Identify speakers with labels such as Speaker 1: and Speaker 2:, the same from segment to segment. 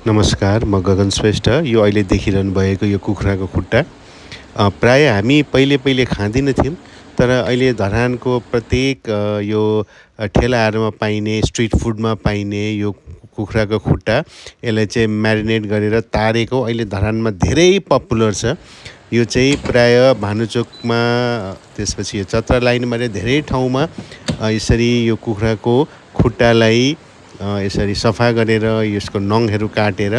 Speaker 1: नमस्कार, म गगन श्रेष्ठ। यो अहिले देखिरहनु भएको यो कुखुराको खुट्टा प्रायः हामी पहिले खाँदैनँ थियौँ। तर अहिले धरानको प्रत्येक ठेलाहरूमा पाइने, स्ट्रिट फुडमा पाइने यो कुखुराको खुट्टा, यसलाई चाहिँ म्यारिनेट गरेर तारेको अहिले धरानमा धेरै पपुलर छ। यो चाहिँ प्रायः भानुचोकमा, त्यसपछि यो चतरा लाइनमा धेरै ठाउँमा यसरी यो कुखुराको खुट्टालाई यसरी सफा गरेर यसको नङहरू काटेर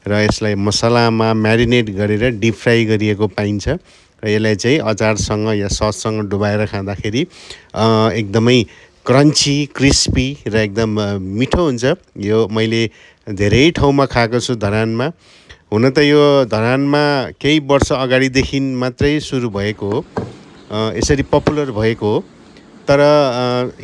Speaker 1: र यसलाई मसलामा म्यारिनेट गरेर डिप फ्राई गरिएको पाइन्छ र यसलाई चाहिँ अचारसँग या सससँग डुबाएर खाँदाखेरि एकदमै क्रन्ची, क्रिस्पी र एकदम मिठो हुन्छ। यो मैले धेरै ठाउँमा खाएको छु धरानमा। हुन त यो धरानमा केही वर्ष अगाडिदेखि मात्रै सुरु भएको हो, यसरी पपुलर भएको हो। तर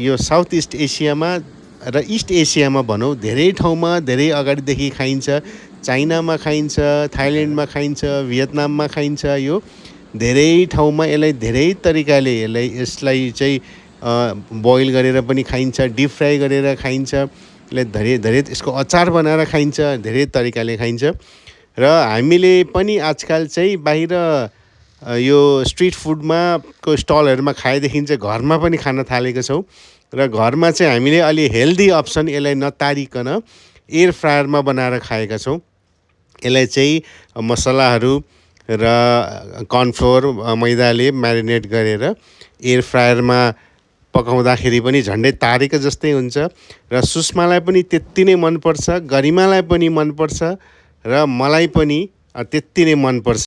Speaker 1: यो साउथ इस्ट एसियामा र इस्ट एसियामा भनौँ धेरै ठाउँमा धेरै अगाडिदेखि खाइन्छ। चाइनामा खाइन्छ, थाइल्यान्डमा खाइन्छ, भियतनाममा खाइन्छ। यो धेरै ठाउँमा यसलाई धेरै तरिकाले यसलाई चाहिँ बोइल गरेर पनि खाइन्छ, डिप फ्राई गरेर खाइन्छ, यसलाई धेरै धेरै यसको अचार बनाएर खाइन्छ, धेरै तरिकाले खाइन्छ। र हामीले पनि आजकल चाहिँ बाहिर यो स्ट्रिट फुडमा को स्टलहरूमा खाएदेखि चाहिँ घरमा पनि खान थालेका छौँ। र घरमा चाहिँ हामीले अलि हेल्दी अप्सन यसलाई नतारिकन एयर फ्रायरमा बनाएर खाएका छौँ। यसलाई चाहिँ मसलाहरू र कर्नफ्लोर, मैदाले म्यारिनेट गरेर एयर फ्रायरमा पकाउँदाखेरि पनि झन्डै तारेको जस्तै हुन्छ। र सुषमालाई पनि त्यत्ति नै मनपर्छ, गरिमालाई पनि मनपर्छ र मलाई पनि त्यत्ति नै मनपर्छ।